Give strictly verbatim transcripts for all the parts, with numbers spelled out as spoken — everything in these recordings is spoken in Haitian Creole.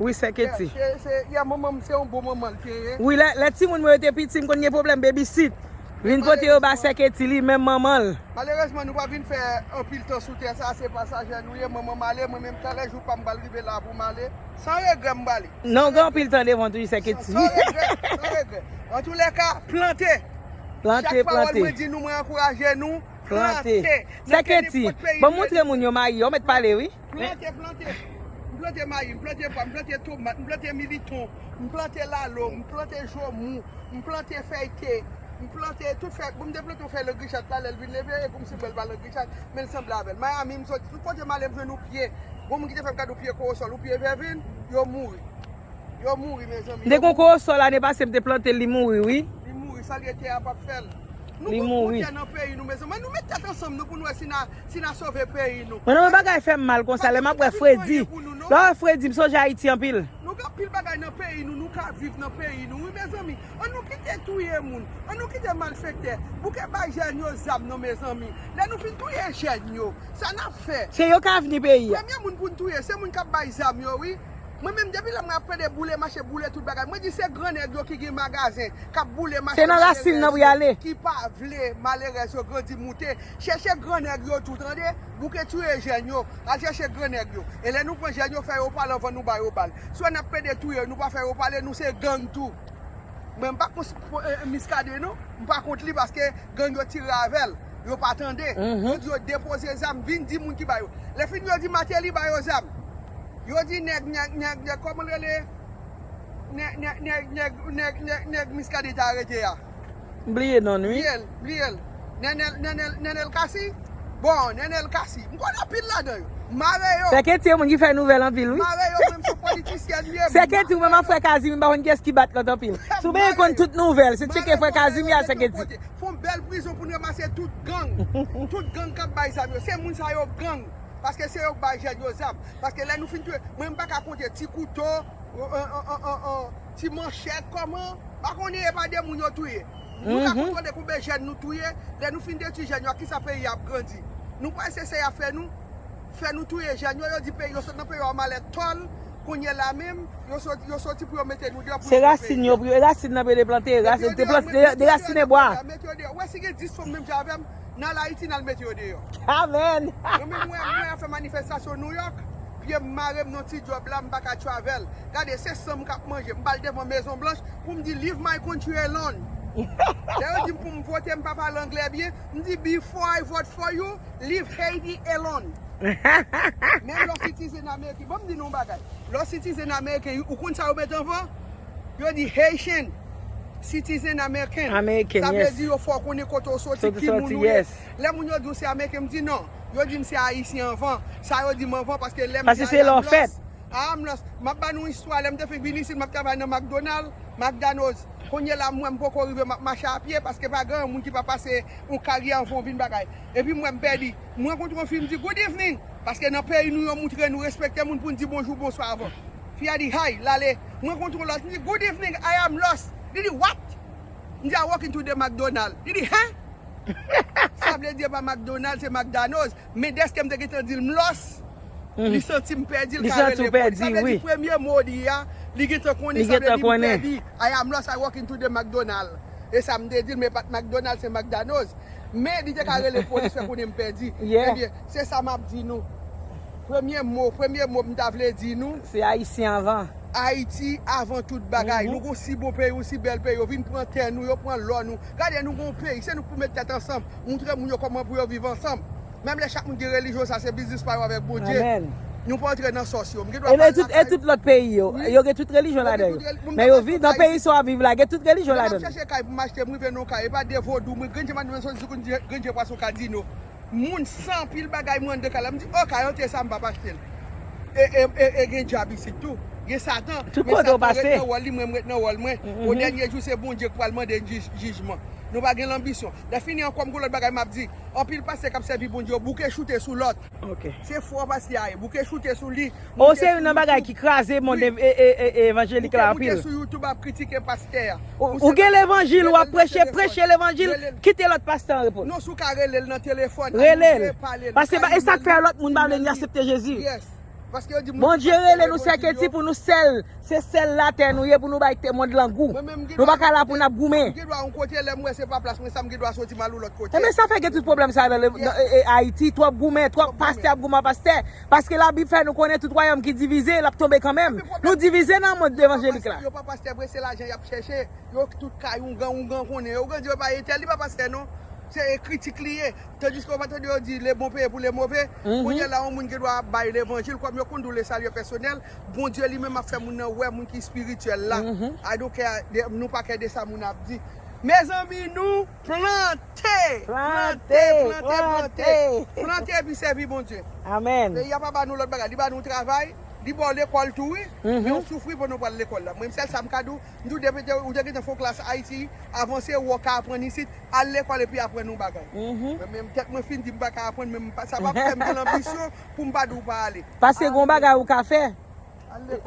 Wi, Sè Keti. Yè manman m se yon bon manman l te ye. Wi, lè timoun mwen yo te piti, m konn gen pwoblèm babysit. Vin pote yo ba Sè Keti, li menm manman l. Malerezman, nou pa vin fè anpil tan sou tè sa, se pasajè nou ye. Manman m ale, mwen menm talè jou pa m pral rive la pou m ale. San regrè m prale. Non, gen anpil tan devan tou, Sè Keti. San regrè, san regrè. Antoulèka, plante. Plante, plante. Chak pawòl mwen di nou, mwen ankouraje nou. Plante. Sè Keti, bon, montre moun yo mayi, yo mèt pale, wi. Plante, plante. M plante mayi, m plante pwa, m plante tomat, m plante militon, m plante lalo, m plante jomou, m plante fèy te, m plante tout fèy. Bon, m te plante yon fèy langichat la, lè l vin leve, e kòmsi bèl pa langichat, men l sanble avè l. Miami, m soti, tout kote m ale, m jwenn yon pye. Gon moun ki te fè m kado pye kowosòl, yon pye vèvin, yo mouri. Yo mouri, mezanmi. M te gon kowosòl ane pase, m te plante l, li mouri, wi. Li mouri, sa l ye, tè a p ap fè l. Nou gon pwoblèm nan peyi nou, mezanmi. Nou met tèt ansanm nou pou nou wè si n a, si n a sove peyi nou. Mwen, nan yon bagay fè m mal konsa, lè m ap wè fredi. Lè w wè fredi, m sonje Ayiti anpil. Nou gen anpil bagay nan peyi nou, nou ka viv nan peyi nou, wi, mezanmi. An nou kite touye moun, an nou kite malfektè. Bouke bay jèn yo zam non, mezanmi. Lè nou fin touye jèn yo, sa n ap fè? Se yo k avni peyi a. Premye moun pou n touye, se moun k ap bay zam yo, wi. Mwen menm depi lè mwen ap plede boule mache, boule tout bagay. Mwen di se gran nèg yo ki gen magazen k ap boule mache. Se nan rasin nan pou y ale. Ki pa vle malerèz yo grandi moute. Chèche gran nèg yo tou, tande. Bouke touye jèn yo. Al chèche gran nèg yo. E lè nou pran jèn yo, fè yo pale anvan nou ba yo bal. Si w wè n ap plede touye yo, nou pa fè yo pale, nou se gang tou. Mwen m pa kont Miskaden non. M pa kont li paske gang yo tire avè l. Yo pa tande. Yo di yo depoze zam, vin di moun ki ba yo. Lè fini yo di Mateli ba yo zam. Yo di nèg, nèg, nèg, nèg, kòman l rele? Nèg, nèg, nèg, nèg, nèg, nèg, nèg Miskaden te arete a. M bliye non l, wi. Bliye l, bliye l. Nènèl, Nènèl, Nènèl Kasi? Bon, Nènèl Kasi. M konn anpil ladan yo. Mare yo. Sè Keti se moun ki fè nouvèl anpil, wi. Mare yo, mwen m se politisyèn, m ye. Sè Keti, ou menm ak frè Kazimi, m pa konn kiyès ki bat lòt anpil. Si w bezwen konn tout nouvèl, se tcheke frè Kazimi a, Sè Keti. Fon bèl prizon pou n ranmase tout gang. Tout gang k ap bay zam yo. Se moun sa yo gang. Paske se yo k bay jèn yo zam. Paske lè nou fin touye, mwen m pa ka konte ti kouto, ti manchèt, kòman? Pa konnen e pa de moun yo touye. Nou ka kontwole konbyen jèn nou touye, lè nou fin detwi jèn yo, ak kisa peyi a ap grandi? Nou pa wè se sa y ap fè nou? Fè nou touye jèn yo, yo di peyi yo sot nan peyi yo a malè tòl, kounye la menm, yo soti, yo soti pou yo mete nou deyò pou nou touye jèn. Se rasin yo, rasin nan pou yo deplante, rasin, deplante, derasinen bwa. Mete yo deyò. Ou wè si gen dis fanm menm jan avè m, n al Ayiti, n al mete yo deyò. Amèn. Mwen menm, mwen, mwen ap fè manifestasyon Nouyòk, pye m mare m nan ti djòb la, m pa ka travel. Gade, se san m k ap manje. M pral devan Mezon Blanch pou m di, "Leave my country alone." Lè yo di m pou m vote, m pa pale anglè byen, m di, "Before I vote for you, leave Haiti alone." Menm lè w citizen American, bon, m di nou yon bagay. Lè w citizen American, ou konn sa yo met anvan? Yo di Haitian, citizen American. American, yes. Sa vle di yo fè w konnen kote w soti, ki moun ou ye. Lè moun yo di w se American, m di non. Yo di m se Ayisyen anvan. Sa yo di m anvan, paske lè m te I am lost. I am lost. M ap ba nou istwa, lè m te fin vin isit, m ap travay nan McDonald, McDonald's. Kounye la, m wè m poko rive, m ap mache a pye, paske pa gen yon moun ki pa pase yon karyè anvan w vin bagay. Epi m wè m pèdi. M rankontre yon fi, m di, "Good evening." Paske nan peyi nou, yo moutre nou respekte moun pou n di bonjou, bonswa avan. Fi a di, "Hi," l ale. M rankontre yon lòt, m di, "Good evening, I am lost." Li di, "What?" M di, "I walk into the McDonald." Li di, "Hein?" Sa vle di e pa McDonald, se McDonald's. Men dèske m te gentan di l m lost, li santi m pèdi, l ka rele polis. Sa vle di premye mo li a, li gentan konnen, sa vle di m pèdi. "I am lost, I walk into the McDonald." E sa m te di l, men pa t McDonald, se McDonald's. Men li te ka rele polis, fè konnen m pèdi. Ebyen, se sa m ap di nou. Premye mo, premye mo m ta vle di nou. Se Ayisyen avan. Ayiti avan tout bagay. Nou gon si bon peyi, yon si bèl peyi. Yo vin pran tè nou, yo pran lò nou. Gade, nou gon peyi. Se nou k pou met tèt ansanm. Moutre moun yo kòman pou yo viv ansanm. Menm lè chak moun gen relijyon, sa se biznis pa yo avèk Bondye. Amèn. Nou pa antre nan sòs yo. M gen dwa pale lakay. E tout lòt peyi yo, yo gen tout relijyon ladan yo. Men yo viv nan peyi sa w ap viv la, gen tout relijyon ladan yo. Lè m ap chèche kay pou m achte, m rive nan yon kay. E pa de vodou, mwen grenn je madanm soti sou grenn je pwason Kadino. Moun san anpil bagay mwen anndan kay la. M di, "O, kay antre sa, m p ap achte l." E, e, e, e gen dyab isit tou. Gen Satan. Men Satan ret nan wòl li, mwen, m ret nan wòl mwen. O dènye jou, se Bondye k pral mande n jij, jijman. Nou pa gen lanbisyon. Lè fini ankò, m gon lòt bagay m ap di. Anpil pastè k ap sèvi Bondye yo bouke choute sou lòt. Se fo pastè a ye. Bouke choute sou li. O, se youn nan bagay ki kraze mond evanjelik la anpil. Bouke moute sou YouTube ap kritike pastè a. Ou gen levanjil, w ap preche, preche levanjil, kite lòt pastè an repo. Non, si w ka rele l nan telefòn, rele l. Paske e sa k fè lòt moun pa vle vin aksepte Jezi. Paske yo di moun ki Bondye pa rele nou sèketi pou nou sèl. Se sèl latè nou ye pou nou bay te mond lan gou. Nou pa ka la pou n ap goumen. M gen dwa yon kote, lè m wè se pa plas mwen sa, m gen dwa soti m al yon lòt kote. Ebyen sa fè gen tout pwoblèm sa nan le- nan- e- e- Ayiti, twòp goumen, twòp pastè ap goumen ak pastè. Paske Labib fè nou konnen tout wayòm ki divize, l ap tonbe kanmenm. Nou divize nan mond evanjelik la. Yo pa pastè vre, se lajan y ap chèche. Yo tout kay oungan, oungan konnen. Oungan di yo pa entèl, li pa pastè non. Se kritik li ye. Tandiske w pa tande yo di le bon peye pou le move. Kounye a la, yon moun gen dwa ap bay levanjil, kòm yo konn di w le salut est personnel, Bondye li menm ap fè moun nan wè moun ki espirityèl la. I don't care de- nou pa kè de sa moun ap di. Mezanmi, nou plante! Plante, plante, plante! Plante epi sèvi Bondye. Amèn. Peyi a pa ba nou lòt bagay. Li ba nou travay, li ba w lekòl tou, wi. Men w soufri pandan w pral lekòl la. Mwen, sèl sa m ka di w, m di w, depi te- ou te gentan fè yon klas Ayiti, avanse, ou ka aprann isit, al lekòl epi aprann yon bagay. Mwen menm, tèt mwen fin di m pa ka aprann, men m pa- sa pa fè m gen lanbisyon pou m pa di w pa ale. Paske gen yon bagay ou ka fè.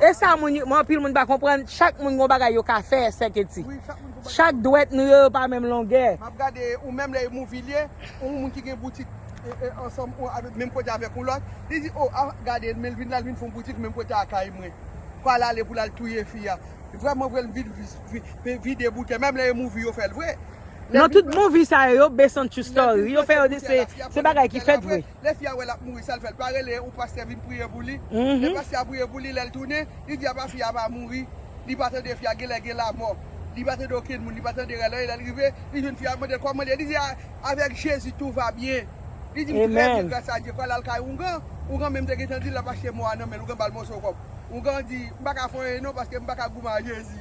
E sa moun, mwen anpil moun pa konprann, chak moun gen yon bagay yo ka fè, sèketi. Chak dwèt nou yo, yo pa menm longè. M ap gade ou menm lè e movie li ye, ou moun ki gen boutik e, e, ansanm ou avèk, menm kote avèk yon lòt, li di, "O, a, gade, men l vin la, l vin fè yon boutik menm kote a kay mwen." Kwa l ale pou l al touye fi a. Vrèman vre, l vin vi- vi- vide boutèy. Menm lè e movie yo fè l vre. Non, tout movie sa yo, yo base on true story. Yo fè yo di se, se bagay ki fèt vre. Lè fi a wè l ap mouri, sa l fè? L pa rele yon pastè vin priye pou li? Lè pastè a priye pou li, lè l tounen, li di apa fi a pa mouri. Li pa tande fi a, genlè gen lamò. Li pa tande okenn moun, li pa tande rèl, lè l rive, li jwenn fi a mande l kòman l ye. Li di a, avèk Jezi tout va byen. Li di m trè byen, gras a Dye. Kwa l al kay oungan, oungan menm te gentan di l ap achte mò a nan men l, oungan ba l moso kòb. Oungan di, m pa ka fè anyen non, paske m pa ka goumen a Jezi.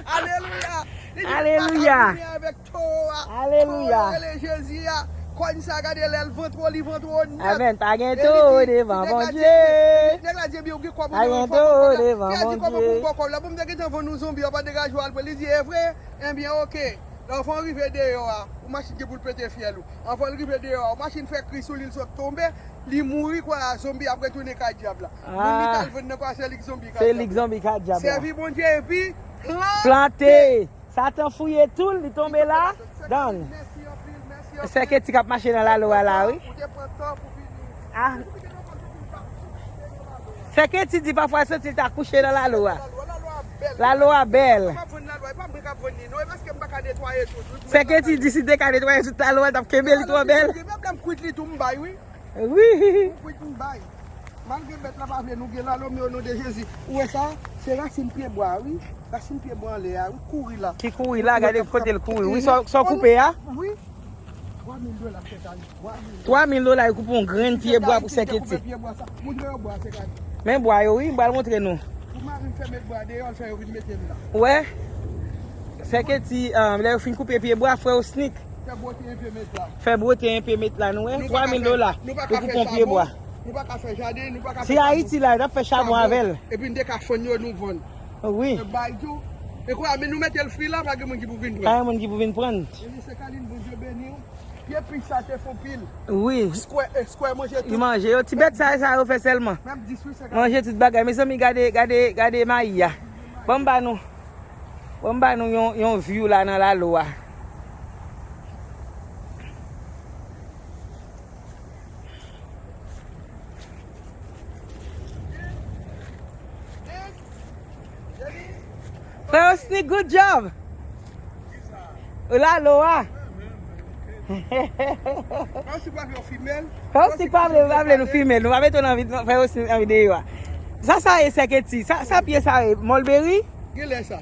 Alelouya! Li di, m pa ka goumen avèk towo a. Alelouya! Towo yo rele Jezi a. Kòn sa, gade lè l vantwo, li vantwo nèt. Amèn. Pa gen towo devan Bondye. Nèg la di, ebyen, ou gen kòb ou devan Bondye. Pa gen towo devan Bondye. Fi a di, kòman pou m ba w kòb la? Bon, m te gentan vann ou zonbi, yo pa degaje w al pran. Li di, e vre? Ebyen, oke. Lè w rive deyò a, ou machin gen pou l pete fyèl ou. Anvan l rive deyò a, machin fè kri sou li, l sot tonbe, li mouri, kwa zonbi ap retounen kay dyab la. Moun li t al vann nan, kwa se li k zonbi kay dyab la. Se li k zonbi kay dyab la. Sèvi Bondye epi plante. Plante. Satan fouye tou l, li tonbe la. Donn. Mèsi anpil, mèsi anpil. Sè Keti k ap mache nan lalo a la, wi. Ou te pran tan pou vini. Ah. Sè Keti di pafwa l santi l ta kouche nan lalo a. Lalo a bèl. Lalo a bèl. Mwen pa vann lalo a, e pa mwen k ap vann li non, e paske m pa ka netwaye tout, wi. Sè Keti di si l te ka netwaye tout lalo a, l t ap kenbe li twò bèl. Menm lè m kwit li tou, m bay, wi. Wi. M kwit, m bay. Malgre bèt la pa vle nou gen lalo, men o non de Jezi. Ou wè sa? Se rasin pyebwa a, wi. Rasin pyebwa anlè a, wi, kouri la. Ki kouri la, gade kote l kouri. Wi, sa w koupe a? Wi. Twa mil dola, sèt ane. Twa mil dola, yo koupe yon grenn pyebwa pou Sè Keti. Men bwa yo, wi, m pral montre nou. Ou wè? Sè Keti, lè yo fin koupe pyebwa, frè Osnik. Fè bwote enpe met la, nou wè? Twa mil dola pou koupe yon pyebwa. Si Ayiti la, yo t ap fè chabon avè l. Epi n te ka fann yo, nou vann. Wi. Bay tou. E kounye a, men nou mete l fri la, pa gen moun ki pou vin pran. Pa gen moun ki pou vin pran. Bondye beni w. Pye pich sa te fon pil. Wi. Square, eh, Square manje tout. Li manje yo. Ti bèt sa, sa yo fè sèlman. Menm dis, wi, se ka. Manje tout bagay. Mezanmi, gade, gade, gade mayi a. Ban m ba nou. Ban m ba nou yon, yon view la nan lalo a. Frè Osni, good job. Ou lalo a. Frè Osni pa vle, pa vle nou filme l. Nou pa mete w nan vid-, Frè Osni nan videyo a. Sa, sa ye, Sè Keti? Sa, sa pye sa ye? Mulberry? Genlè sa.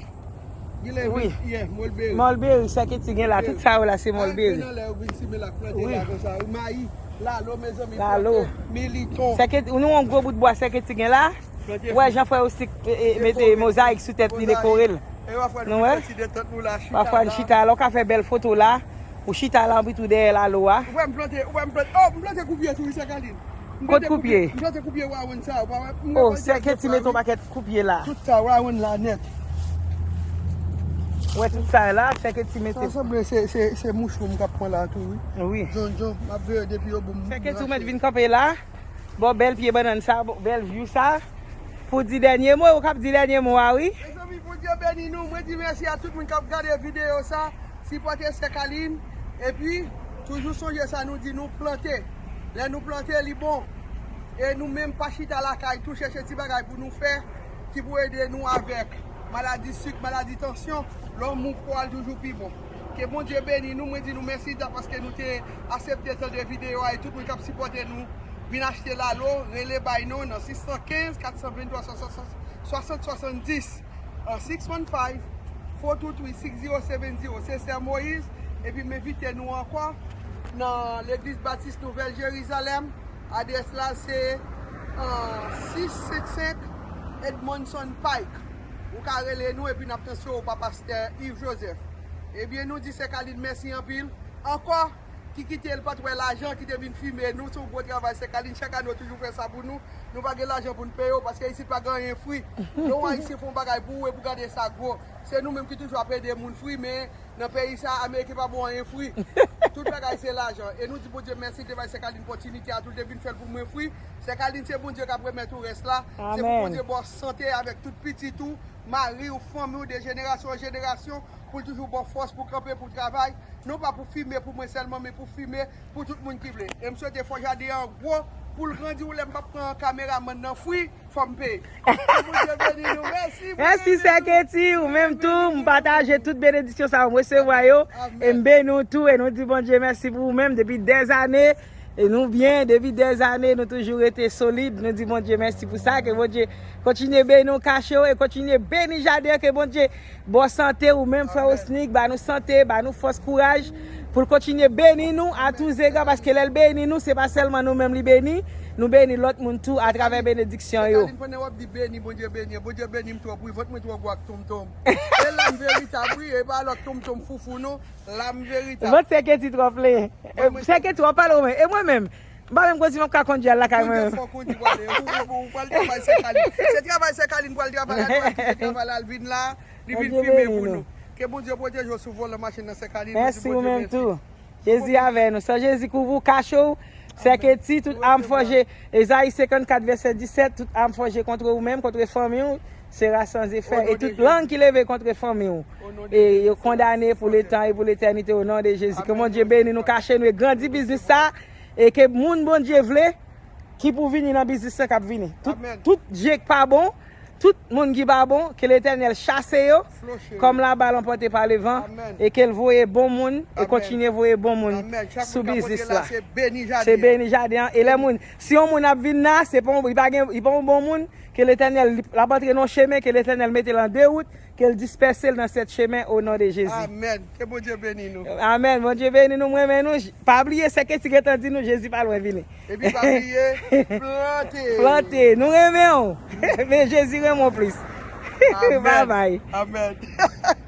Genlè wi. Mulberry. Mulberry, Sè Keti gen la. Tout sa yo la, se mulberry. Al nan lè yo vin simen la, plante la konsa. Mayi, lalo, mezanmi, plante militon. Sè Keti, nou yon gwo bout bwa Sè Keti gen la. Ou wè jan frè Osni, e, e, mete mozayik sou tèt li, dekore l. Nou wè? Pafwa n chita la, ou ka fè bèl foto la. Ou chita la, anpi tou dèyè lalo a. Ou wè m plante, ou wè m plante, oh, m plante koupye tou, wi, Sè Kalin. Kot koupye? M plante koupye wawonn sa, ou pa wè? Oh, Sè Keti mete yon pakèt koupye la. Tout sa, wawonn la nèt. Ou wè tout sa la, Sè Keti mete. Sa sanble se, se, se mouchwom k ap pran la tou, wi. Wi. Djondjon, m ap veye depi yo bon. Sè Keti ou mèt vin kanpe la. Bon, bèl pye bannann sa, bon, bèl view sa. Pou di dènye mo, ou k ap di dènye mo a, wi. Mezanmi, Bondye beni nou. Mwen di mèsi a tout moun k ap gade videyo sa. Sipòte Sè Kalin. Epi, toujou sonje sa nou di, nou plante. Lè nou plante, li bon. E nou menm pa chita lakay tou, chèche ti bagay pou nou fè ki pou ede nou avèk maladi sik, maladi tansyon. Lè w move kò w al toujou pi bon. Ke Bondye beni nou, mwen di nou mèsi ta paske nou te aksepte tande videyo a e tout moun k ap sipòte nou vin achte lalo, rele bay nou nan sis san kenz, kat san venntwa, swasant, swasant, swasanndis. Six one five, four two three, six zero seven zero. Se Sè Moyiz, epi m envite nou ankò nan Legliz Batis Nouvèl Jerizalèm. Adrès la se sis senk senk Edmondson Pike. Ou ka rele nou epi n ap transfere w pa pastè Yves Joseph. Ebyen, nou di Sè Kalin mèsi anpil. Ankò, ki kite l pa t wè lajan, ki te vin fimen nou. Se yon gwo travay, Sè Kalin. Chak ane, w toujou fè sa pou nou. Nou pa gen lajan pou n peye w, paske isit pa gen anyen fri. Lè yon Ayisyen fè yon bagay pou ou, e pou gade sa gwo. Se nou menm ki toujou ap ede moun fri, men nan peyi sa, Ameriken pa ba w anyen fri. Tout bagay se lajan. E nou di Bondye mèsi, li te bay Sè Kalin opòtinite a tou, li te vin fè l pou mwen fri. Sè Kalin, se Bondye k ap remèt ou rès la. Se pou Bondye ba w sante avèk tout pitit ou, mari w, fanmi w, de jenerasyon an jenerasyon, pou l toujou ba w fòs pou kanpe, pou travay. Non pa pou fime pou mwen sèlman, men pou fime pou tout moun ki vle. E m swete fò jaden an gwo pou l grandi. Ou lè m p ap pran kameramann nan fri, fò m peye. Ke Bondye beni nou. Mèsi, mèsi, Sè Keti, ou menm tou. M pataje tout benediksyon sa yo, m resevwa yo. E m beni w tou. E nou di Bondye mèsi pou ou menm depi dèzane. E nou byen, depi dèzane, nou toujou rete solid. Nou di Bondye mèsi pou sa. Ke Bondye kontinye beni w, kache w e kontinye beni jaden an. Ke Bondye ba w sante, ou menm, frè Osnick, ba nou sante, ba nou fòs, kouraj, pou l kontinye beni nou a tou zega, paske lè l beni nou, se pa sèlman nou menm li beni, nou beni lòt moun tou atravè benediksyon yo. Sè Kalin, pandan w ap di beni, Bondye beni, Bondye beni m twòp, wi, vant mwen twò gwo ak tonmtonm. E lam veritab, wi, e pa lòt tonmtonm foufou, non. Lam veritab. Vant Sè Keti twò plen. Sè Keti, w ap pale w menm. E mwen menm, m pa menm kote m ap ka kondui al lakay mwen menm. Bondye fò kondui w ale. Ou, ou, ou pral travay Sè Kalin. Se travay Sè Kalin pral travay la, nou al kite travay la, al vin la, li vin fimen pou nou. Ke Bondye pwoteje w sou volan machin nan, Sè Kalin. Mèsi, ou menm tou. Jezi avè nou. San Jezi kouvri w, kache w, Sè Keti, tout am fòje. Ezayi senkannkat, vèsè disèt, tout am fòje kont ou menm, kont fanmi w, sera sans efè. E tout lang ki leve kont fanmi w, e yo kondane pou letan e pou letènite, o non de Jezi. Ke Bondye beni nou, kache nou e grandi biznis sa, e ke moun Bondye vle ki pou vini nan biznis lan k ap vini. Tout, tout je k pa bon, tout moun ki pa bon, ke Letènèl chase yo, kòm la balle emportée par le vent, e ke l voye bon moun, e kontinye voye bon moun sou biznis la. Se beni jaden an. E lè moun, si yon moun ap vin la, se pa yon, li pa gen, li pa yon bon moun, ke Letènèl, l ap antre nan yon chemen, ke Letènèl mete l an de wout, ke l dispèse l nan sèt chemen, o non de Jezi. Amèn. Ke Bondye beni nou. Amèn. Bondye beni nou, mwen renmen nou. Pa bliye, Sè Keti gentan di nou, Jezi pa lwen vini. Epi pa bliye, plante. Plante. Nou renmen w. Men Jezi renmen w plis. Amèn. Bye bye. Amèn.